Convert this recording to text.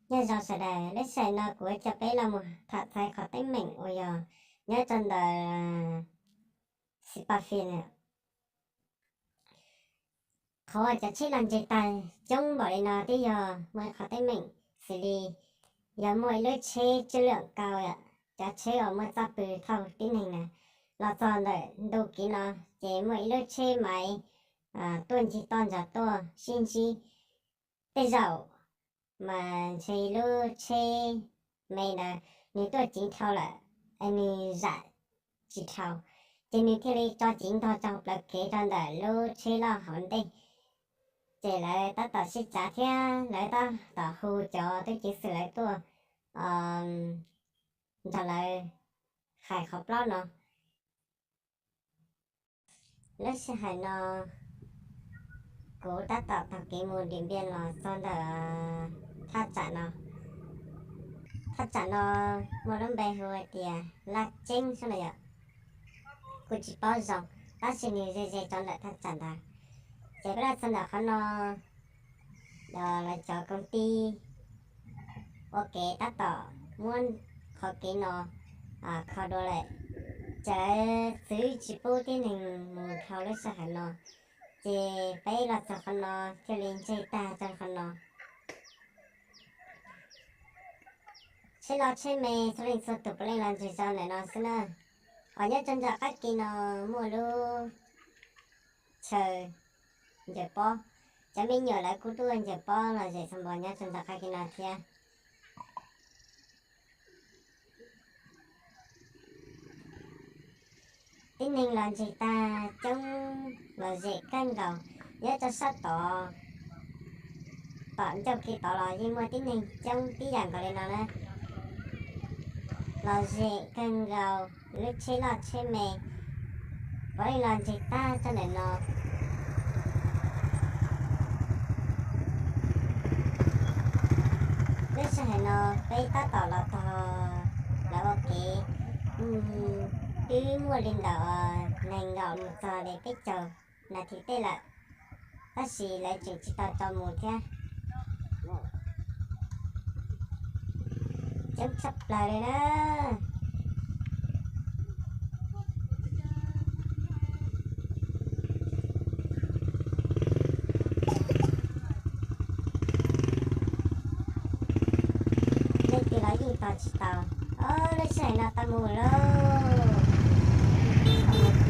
Nyob zoo sawv daws, lub sij hawm no kuv coj peb los mus tham txog qhov teeb meem uas yog nyob rau ntawm Xipafin. Qhov uas cov tsheb los ntseg tag coob npaum li no twb yog muaj ib qhov teeb meem xws li yog muaj ib lub tsheb tsuj lwm kau, cov tsheb uas muaj txoj pw thauj tib neeg na, los txog ntawm ntu kev no ces muaj ib lub tsheb maiv tuaj ncig toj ntsa tuaj sib ntsib. Tej zaum mas ntshe lub tsheb me ntawd nws tuaj ceev dhau lawm, nws zam tsis dhau, ces nws thiaj li tso ceev ntog rau plawv kev rau ntawm lub tsheb loj hauv ntej. Ces lawv tab tom sib cav thiab lawv tab tom hu cov tub ceev xwm lawv tuaj nrog lawv hais qhov plaub no. Lub sij hawm no kuv tab tom taug kev mus Dim Npiaj los txog ntawm thaj tsam no. Thaj tsam no muaj lub npe hu hais tias Laj Ceeb xwb no yom. Kuv tsis paub zoo, tab sis nws ze ze rau ntawm thaj tsam ntawd. Ces peb los txog ntawm qhov no, lawv cov koom tij ua kev tab tom muab qhov kev no kho dua lawm, ces lawv txwv tsis pub tib neeg mus dhau lub sij hawm no, ces peb los txog qhov no thiaj li ntseg tag rau qhov no. Tsheb loj tsheb me txhua leej txhua tus puav leej los ntseg rau ntawm no xwb na. Hos nyob rau ntawm qab ke no muaj lub chaw ncaws pob, cov me nyuam lawv kuj tuaj ncaws pob lom zem txog npaum nyob rau ntawm qab ke no thiab. Tib neeg los ntseg tag coob lom zem kawg nkaus, nyob rau sab tod, tom ncauj ke tod los yeej muaj tib neeg coob tib yam nkaus li no na. Lom zem kawg nkaus, lub tsheb loj tsheb me puav leej los ntseg tag rau ntawm no. Lub sij hawm no peb tab tom los txog lawv ua kev twb muaj li ntawm nees nkaum mus txog li peb caug nas this tej lawm, tab sis lawv tseem tsis tau tso mus thiab. Coob tshaj plaws li na. Leej twg los yeej tos tsis tau. Ob, lub sij hawm no tau mus lauj, tau mus